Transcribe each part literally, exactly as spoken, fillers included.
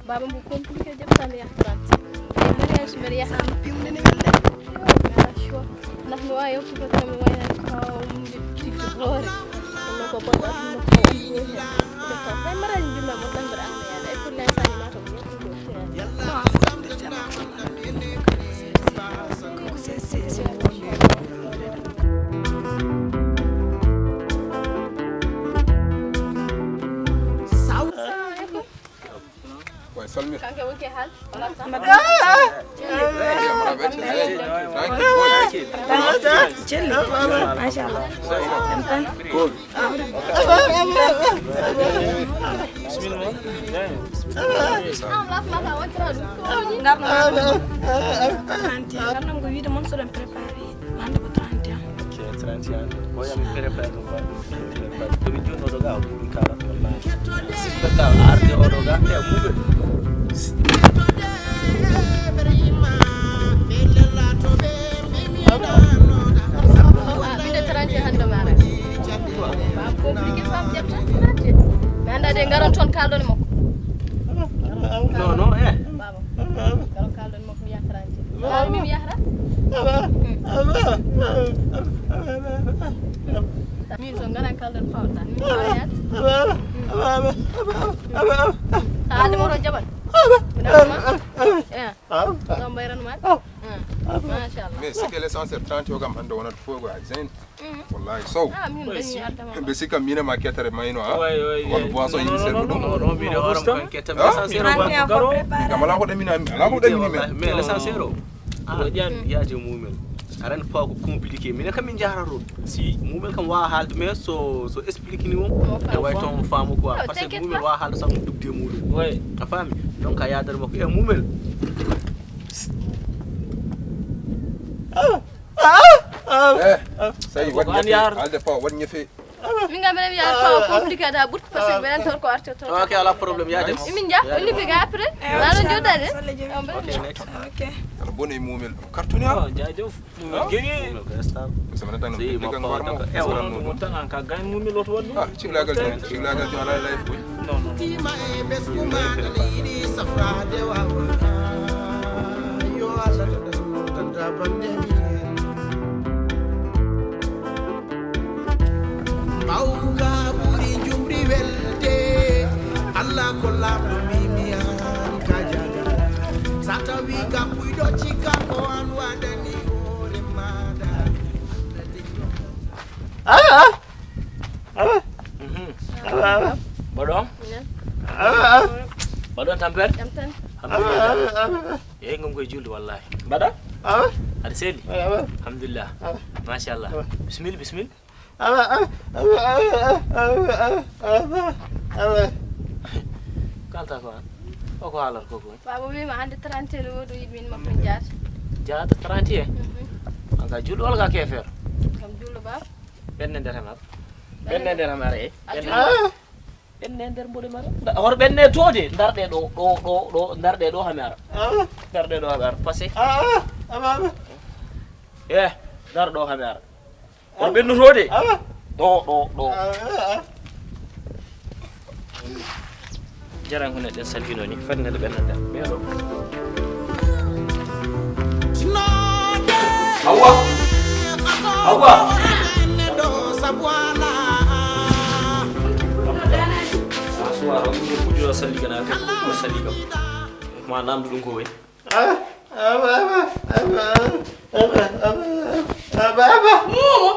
Baba mbo compliqué jaɓta mi yaha trente. Mariage mbeɗa yaha. Ala choix. Ndax mi wawi yewtude tan mi wayna kawmde tiggoore. Kono ko bonɗo aduna ko on jeehe. Jotta kay mariage jumla mo tan mbeɗa anndi yaade. Ay pour l'instant ni mata ko yettude. Way salmir. Kanke wonke hal. Wala tan. Celli. Machallah. Jam tan. Bismillah. Trente. Garɗo ko wiide mon soɗon préparé. Hande ko trente ans. Ok, trente ans. Ko yam préparé ɗum ba. Préparé. To mi joni oɗo ga o ɗum kala. Wallahi. Sister ga arde oɗo ga e muɓe. Ɓiɗɗo trente hande mara. Ba compliqué fam ƴetta trente. Mi anda de garon toon kalɗon e makko. Non non eh. Baba. Garon kalɗon e makko ya trente. Baba mi yahra. Min so ngara kalɗon fawta. Min fawta. Sa ade mo to jabal. Mina ma. Eh. Ɗo mbayran ma. Machallah. Mais c'est que l'essentiel trente o kam hande wonata fogo a Zain. Wallahi sow. Ah min dañi adama. Ɓe sikka mina ma ketare mayno ha. Way, way, Won boisson yini sergo ɗum. Non, non, mbiɗo hoore am kan kettam. L'essentiel o Trente ans ko préparé. Kam ala ko ɗamina mi ala ko ɗamini men. Mais l'essentiel o. Ah, yaade mumel. Aran pa ko compliqué. Minen kam min jahata toon. Si mumel kam wawa haalde mais so so explique ni on. E way toon faamo quoi. Parce que mumel wawa haalde sax mo dugde muɗum. Ouais. A faami? Donc a yaadata makko e mumel. Eh, ça y est, waɗ ñefe. Alde pa waɗ ñefe. Min ga mbeɗa wiya alpha o compliqué da ɓurti parce que ɓen torko artirto. Ok, ala problème, yaade. Min ja, o libi ga après. Ala joɗade. Ok, next. Ok. Ala bone mumel ɗum. Carton ya. Oh, jaajëf. Mumel giri. Mumel ko star. Sama na tan Si, ɗum ma kan pa war mo. daga. E wala mo tan an ka gañ mumel oto waɗ ɗum. Ah, ciglagal tan, ciglagal tan ala live boy. Non, non, non. Tima e ɓesngu maɗa leydi safrade wawa. Yo Allah tanta bande mi. Mawka ɓuri jumri welde. Allah ko lamɗo mbimi an ka jagara. Sa tawi ka puyɗo cikka ko an waɗani hoore maɗa. Baɗon? Baɗon tampere? Jam tan. Alhamdulillah. Yehi ngam koye julde wallahi. Mbaɗa? Aɗa seli? Alhamdulillah. Machallah. Bismil, bismil. Kalta ko an. O ko haalata ko ko. Baba wima hande trente no woɗo yiɗ min makko min jaata. Jaata trente e? An ka julɗo walla ka kefer? Kam julɗo baba. Ɓenne nder hamar. Ɓenne nder hamar e. A julɗo. Ɓenne nder mboɗe mara. Hoto ɓenne to de. Ndarɗe ɗo ɗo ɗo ɗo ndarɗe ɗo hamara. Ndarɗe ɗo hamara. Passé. Eh, ndarɗo hamara. Hoto ɓennu to de. Ɗo ɗo ɗo. Jaran ko neɗɗen salvino ni fat neɗɗo ɓenna nder. Ɓeɗo. Awa. Awa. Asuwara ɗum ɗo kujura salli kana ko ko salli kam. Ma namdu ɗum ko woni.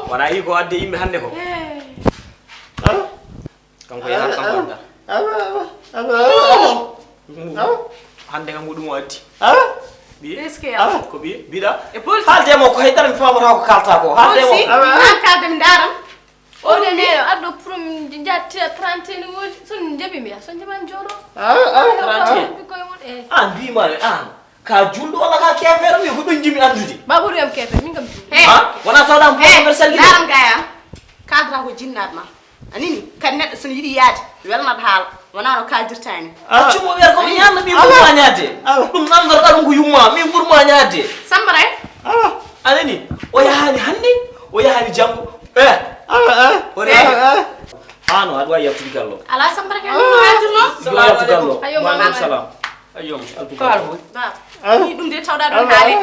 Wona yi ko adde yimɓe hannde ko. Kanko yaha kanko adda. Hannde kam ko ɗum o addi. Ɓi ko ɓi mbiɗa. Haalde mo ko haydara mi famata ko kalta ko haalde mo. An kalde mi ndaram. Oɗo neɗɗo addo pour jattira trente ni wodi son jaɓi mi son jaɓan joɗo. Trente. Ɓikkoy mon e. An mbima an ka julɗo walla ka kefere wi ko ɗum jimi andude. Babu rem kefe min kam. Ha wona tawɗam ko nder salgi. Ndaram gaya. Kadra ko jinnaat ma. Anini kan neɗɗo sono yiɗi yaade welnat haala wona no kaldirta ni. Accu mo wer ko mi ñaanno mi ɓurma ñaade. Ɗum nanndorɗa ɗum ko yumma min ɓurma ñaade. Sambara e. Anani o yahaani hannde o yahaani janngo. E o reewi. Hano aɗa wawi yaltude gallo. Ala sambara ke ɗum waajurno. Aɗa wawi yaltude gallo. Ayo maaleykum salam. Ayo, ko alfo. Baba. Ni ɗum de tawɗa ɗon haale.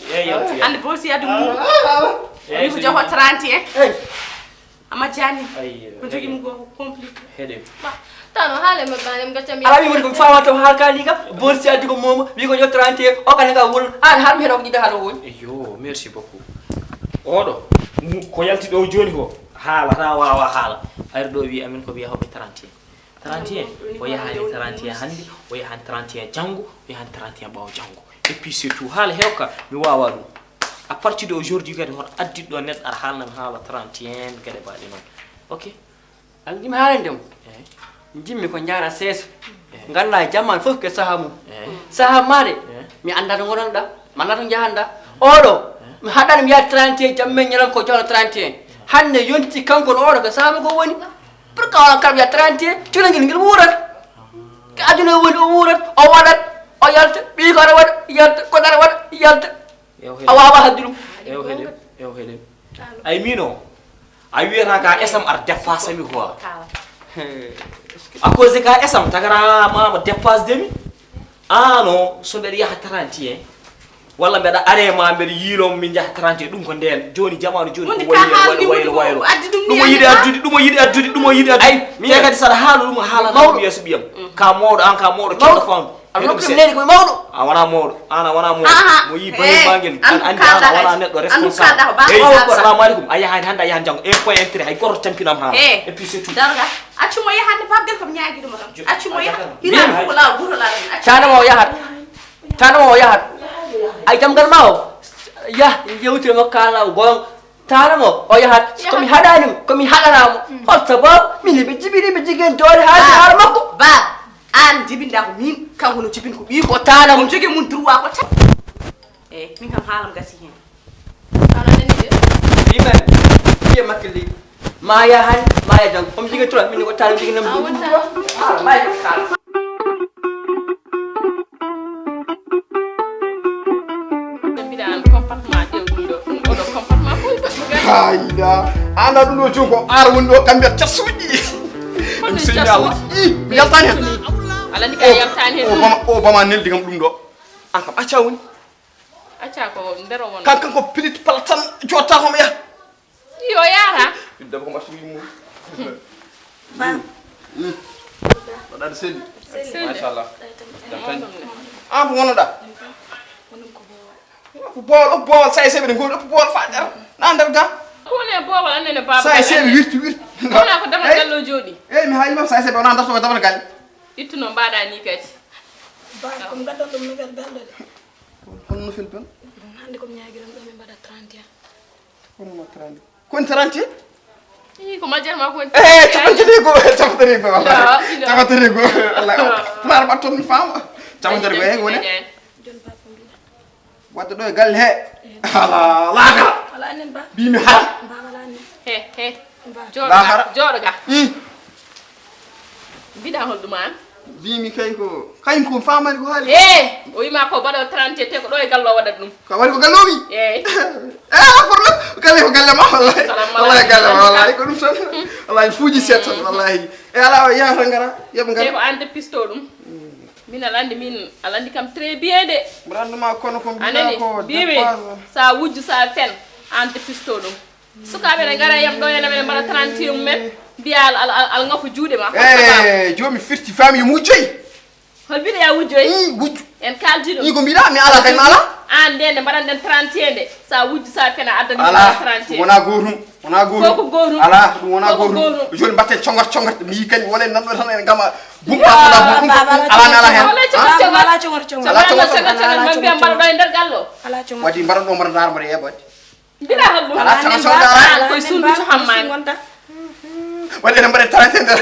Eyi, yaltu, yaltu. Hannde bosi addu mum. Eyi, ko jogo trente et un. Eyi. Amma jani. Eyi. Ko jogi mum ko compliqué. Heɗe. Ba, tano haale mo bane mo gaccam. Ala mi woni ko fawa to haal kali kam. Bosi addu ko momo. Wi ko yo trente et un. O kala ka wol. An har mi heɗo ko jiɗa haalo woni. Yo, merci beaucoup. Oɗo. Ko yalti ɗo joni ko. Haala ta wawa haala. Ari ɗo wi amin ko wiya hoɓe trente et un. Trente et un, o yahani trente et un hannde, o yahani trente et un janngo, o yahani trente et un ɓaawo janngo. Et puis surtout, haala hewka, mi wawa ɗum. À partir de aujourd'hui, kadi hoto addiɗo ɗo neɗɗo ar haalnami haala trente et un, kadi mbaɗi noon. Ok? An jimi haalande mo. Eh? Jimmi ko jaara seeso. Eh? Ngannda e jammaan fof ke saha mum. Eh? Saha maare, eh? Mi annda to ngonanɗa, mi annda to njahanɗa. Oɗo, eh? Mi haɗani mi yaha trente et un, jammen ñalan ko jono trente et un. Hannde yonti kanko no oɗo ko saha makko woni. Pourquoi on kam ya trente et un, cukalel ngel wuurat? Ko aduna o woni, o wuurat, o waɗat, o yalta, ɓii ko aɗa waɗa, yalta, ko aɗa waɗa, yalta. Ew heɗe. A wawa haddu ɗum. Ew heɗe, ew heɗe. Ay mino, a wiyata ka esam ar dépassé mi quoi. À cause de ka esam, tagara mama dépasse demi. Ano, so mbeɗa yaha trente et un, walla mbeɗa are ma mbeɗa yiilo min njaha trente et un, ɗum ko nden joni jamanu joni ko woni ka waylo haalni waylo woni waylo ko addi ɗum ɗum o ni yiɗi adda. Addude, ɗum o yiɗi addude, ɗum o yiɗi addude. Ay, te kadi saɗa haala ɗum a haalata ɗum yeeso ɓiyam. Ka mawɗo an, ka mawɗo keɗɗo faam. A ɗum neni ko mawɗo. A wona mawɗo, an a wona mawɗo. Mo yi bahe bangel an andi an a wona neɗɗo responsable. Hey, salamu alaikum, a yahan hande a yahan jango e point entrée hay goto tampinam ha. Et puis c'est tout. Darga. Accu mo yahande babgal kam ñaagi ɗum tan. Accu mo yaha. Hina ko la guro la. Tana mo yahat. Tano o yahat. Ay damgal ma o. Yah, yewtire makko kala o gon. Tano mo o yahat. Ko mi haɗani mo, ko mi haɗana mo. Hol sababu? Min mi jibini mi jigen doole ha haala makko. Ba, an jibinda ko min, kanko no jibin ko ɓiiko. Tano mo jogi mun droit ko tan. Eh, min kam haalam gasi hen. Tano nani de. Ɗimen. Fiye makko leydi. Ma yahan, ma yahan. Omo jogii trois, min ko taal jogii nam. Ah, wonta. Ah, ma yahan. Mbiɗa an comportement ƴeew ɗum ɗo. Ɗum ɗo comportement fof. Hayda. Ana ɗum ɗo jom ko ar woni ɗo kamɓe casuuji. Ɗum seydi Allah. Ih, mi yaltani hen. Ala ni ka yaltani hen. O bama, o bama neldi kam ɗum ɗo. An kam acca woni. Acca ko nder o won. Kan, kan ko pilit pala tan jotta ko mo yaha. Yo yaara. Debbo ko mbaɗa suuji mum. Ba. Waɗaade selli. Selli. Machallah. Jam tan. An ko wonnoɗa? Ko boowal, ko boowal, sa e seɓe ɗe ngoni, ko boowal fa nder. Na nder ga. Ko woni e boowal annene baba. Sa e seɓe wirti, wirti. Wona ko damal galle o jooɗi. Eyyi, mi haali ma sa e seɓe wona darto ko damal galle. Ittuno mbaɗa ni kadi. Ba, ko mi gaddan ɗum nouvelle belɗo de. Kono no fel ben? Hannde ko mi ñaagiron ɗo min mbaɗa trente et un. Kono no trente. Kon trente? Ii, ko majjere ma kon. Eh, capantati go, capantati go. Capantati go. Allah. Pulaar ba ton fama. Capantati go e woni. Jon ba ko mbiɗa. Wadde ɗo e galle he. Ala laga. Wala anen ba. Bi mi haram. Ba wala anen. He he. Jooɗo ga, jooɗo ga. Mbiɗa hol ɗum an? Mbimi kay ko kañum ko famani ko haali. Eh, o wima ko mbaɗo trente te ko ɗo e gallo waɗat ɗum. Ka waɗi ko gallomi? Eyyi. Eh, ala problème. Galle ko galle ma wallahi. Wallahi galle ma wallahi ko ɗum tan. Wallahi fuuji seeɗa tan wallahi. E ala o yaha tan ngara yoɓe ngara. Te ko an de pisto ɗum. Min aɗa andi min aɗa andi kam très bien de. Mbiɗa anduma kono ko mbiɗa ko mbimi dépense. Sa wujju sa fen an de pisto ɗum. Sukaaɓe ne ngara yam ɗo ene mbaɗa trente mumen mbiya al al al ngafu juuɗe ma. Eh, jomi firti fami yo mujjoy. Hol mbiɗa ya wujjoy? I wujju. En kaldi ɗum. I ko mbiɗa mi ala kay mi ala. An nde nde mbaɗan ɗen trente nde sa wujju sa fena addan mi ala trente. Wona gotum. Wona gotum. Koko gotum. Ala ɗum wona gotum. Joni mbatten congat congat mi kañ wona nanɗo tan en gama. Bumba wala bumba ala mi ala hen. Wala congat congat. Ala congat congat. Mbiya mbaɗa ɗo e nder gallo. Ala congat. Wadi mbaɗa ɗo mbaɗa dar mbaɗa yebade. Mbiɗa hol ɗum. Ala tan sawda ala. Koye suudu to hammaani. Waɗi ene mbaɗa trente nder.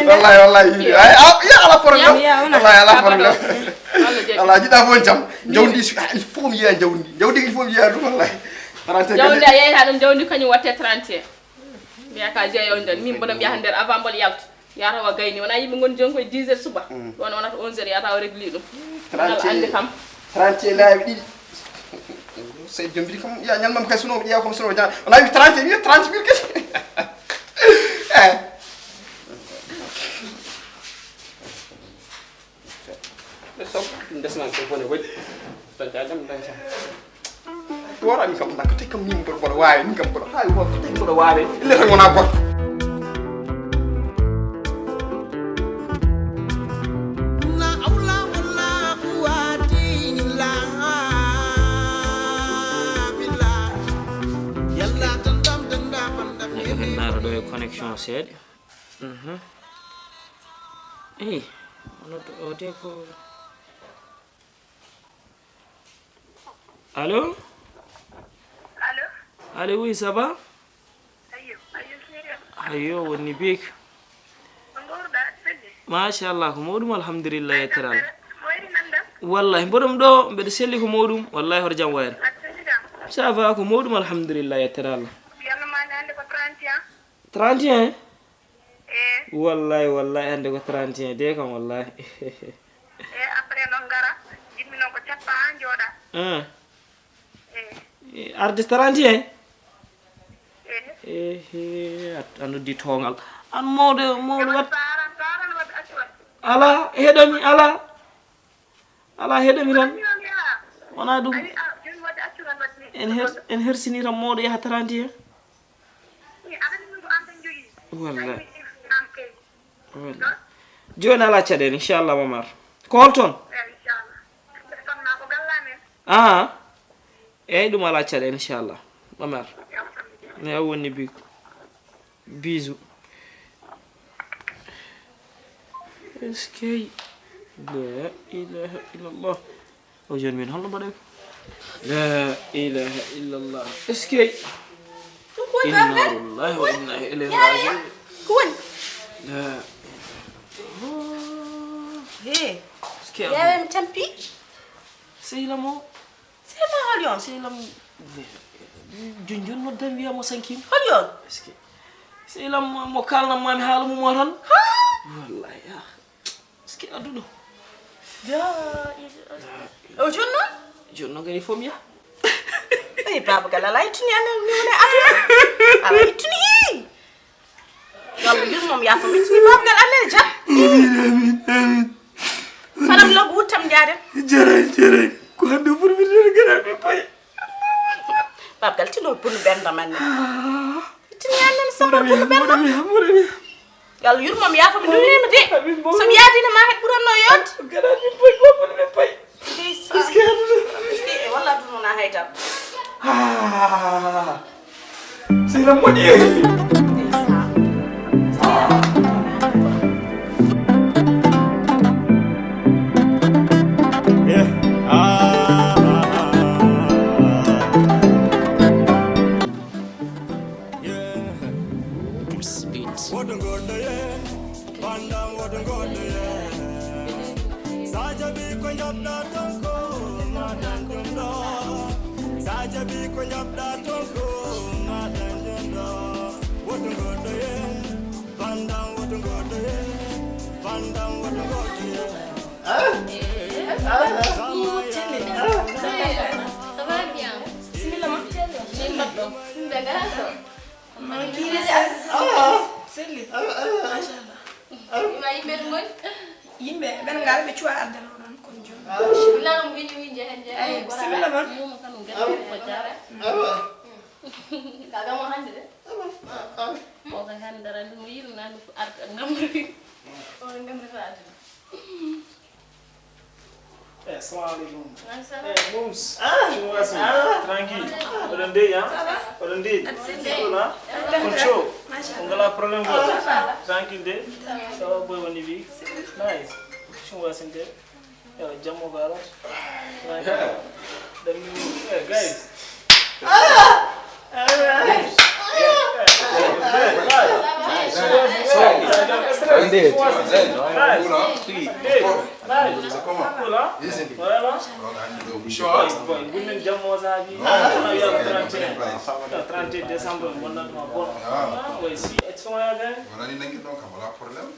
Wallahi wallahi. Ay ya ala problème. Wallahi ala problème. Ala jiɗa fof jam. Jawdi il faut mi yiya jawdi. Jawdi il faut mi yiya ɗum wallahi. Trente. Jawdi a yeyta ɗum jawdi kañum watte trente. Mbiya ka jeeyo nder min mboɗo mbiya nder avant mboɗo yalta. Yatawa gayni wona yimɓe ngoni joni koye dix heures suba. Ɗon wonata onze heures yatawa régli ɗum. Ngal ande kam. Trente laawi ɗiɗi. Sey jombiri kam ya ñalmam kay sunoɓe ƴeewa kam sunoɓe jaa wona wi trente mi trente mille kadi. Eh. Wora min kam, ndaa ko tawi kam ni mboɗo, mboɗo waawi, min kam mboɗo haawi, wora ko tawi mboɗo waawi. Ille tan wona goɗɗo. Eyi, o heɗnaaro ɗo e connexion seeɗa. Mhm. Eyi, onon to o de ko. Allo? Allo? Allo, oui, ça va? Ayo, ayo, sérieux. Ayo, woni bik. Ko nguurɗaa, aɗa selli? Machallah, ko mawɗum, alhamdulillah, yettere Allah. Wayri nan dam? Wallahi, mboɗo ɗo, mbeɗa selli ko mawɗum, wallahi, hoto jam wayre. Aɗa selli kam? Ça va, ko mawɗum, alhamdulillah, yettere Allah. Yalla ma ne hannde ko trente et un? Trente et un? Eh. Wallahi, wallahi, hannde ko trente et un de kam, wallahi. Eh, après noon ngara, jiɗmi noon ko cappa haa njooɗa. Ah. Eh. Eh, arde trente et un? Eh. Eh, eh, a, a noddi toongal. An mawɗo, mawɗo wat. Sa aran, sa aran wadde assurance. Alaa, heɗomi, alaa. Alaa, heɗomi tan. Wonaa ɗum. En her-, en hersini tan mawɗo yaha trente et un. Wallahi. Wallahi. Jooni alaa caɗeele, inchallah, Momar. Ko hol toon? Ah. Eeyi, ɗum alaa caɗeele, inchallah. Momar. Ne a woni bik. Bisous. Est-ce que la ilaha illallah. O jooni min holno mbaɗen? La ilaha illallah. Est-ce que. Ɗum ko woni inna lillahi wa inna ilayhi raji'un. Ko woni? La. He. Est-ce que. Yawe mi tampi. Sehila mo. Sehila hol yon? Sehila mo. Jun jun noddam wiya mo sankim. Hol yon? Est-ce que. Sehila mo, mo kalnam mami haala mum o tan. Ha? Wallahi. Est-ce que aduna? O jooni noon? Jooni noon kadi fof mi yaha. Eyi, baaba gal, alaa ittini amen, mi woni e aduna. Alaa ittini. Yo Allah yurmom, yaafam, ittini baaba gal, amen jam. Amin, amin, amin. Salam logo wuttam njaaden. Jere, jere. Ko hannde o foti mi gaɗa mi paye. Baaba gal, tino bunu benda man. Tini yan nan sabar bunu benda. Yo Allah yurmom, yaafam, nuyima de. So mi yaadino ma, het ɓuranno yodde. Gaɗa min paye, ko bunu min paye. Ndeysaan. Est-ce que aduna? Est-ce que, e walla aduna wona haydara. Ah. C'est la moitié. Ndeysaan. Yeah. Ah, ah, ah, ah, ah. Yeah. Pulse Beat. Woto ngoɗɗoye, bandam woto ngoɗɗoye. Sa jaɓi ko jaɓɗa ton ko, ma dañ ɗum ɗo. Sa jaɓi ko jaɓɗa ton ko, ma dañ ɗum ɗo. Woto ngoɗɗoye, bandam woto ngoɗɗoye, bandam woto ngoɗɗoye. Ah. Ah. Ça va bien. Bisimilla ma. Min mbaɗɗo. Min ɓe ngara ɗo. Selli. Machallah. Ima yimɓe ɗum woni? Yimɓe ɓen ngal ɓe cuwa arde ɗo ɗon kono jooni. Wulano mo wini wini jehen jehen. Ay, bisimilla ma. Mum kanu gerte ko jara. Kaga mo hande de. Ko ka hande dara mo yirna ko arde ngam. O ngam fa. Eh, assalamu alaikum. Wa alaikum salam. Eh, Moms. Ah. Ɗum wasi. Ah. Tranquille. Oɗon dey, hein? Ça va? Oɗon dey. Aɗa selli. Cool, hein? Alhamdulillah. On chaud. Machallah. On ngala problème ko. Ah, ça va. Tranquille de. Ça va, boy, woni bi. Nice. Ɗum wasi de. Yo, jammo garo. Tranquille. Ɗum, eh, guys. Ah! Trente décembre, mon nom, bon. Ah, ouais, si, et son, hein. Wonani nangi ɗon kam, wala problème.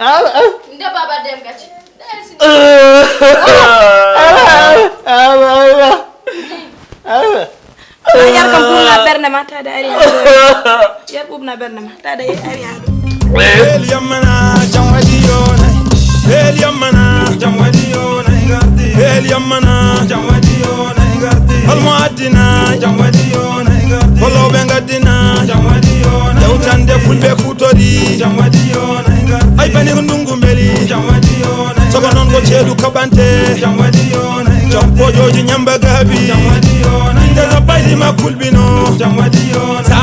Awa, awa. Nde baba dem gati. Awa, awa, awa, awa. Awa. Awa. Yar kam ɓurna ɓernde ma taade ari ha ɗo. Yar ɓurna ɓernde ma taade ari ha ɗo. Hel yammana jam waɗi yonay. Hel yammana jam waɗi yonay gardi. Hel yammana jam waɗi yonay gardi. Holmo addina jam waɗi yonay gardi. Holloɓe gaddina jam waɗi yonay. Yewtande fulɓe kutori jam waɗi yonay gardi. Ay bani ko ndungu mbeli jam waɗi yonay. Soko noon ko ceeɗu kaɓante jam waɗi yonay. Jom pojoji ñamba gaabi jam waɗi yonay. Inde no ɓaydi ma kulɓino jam waɗi yonay. Sa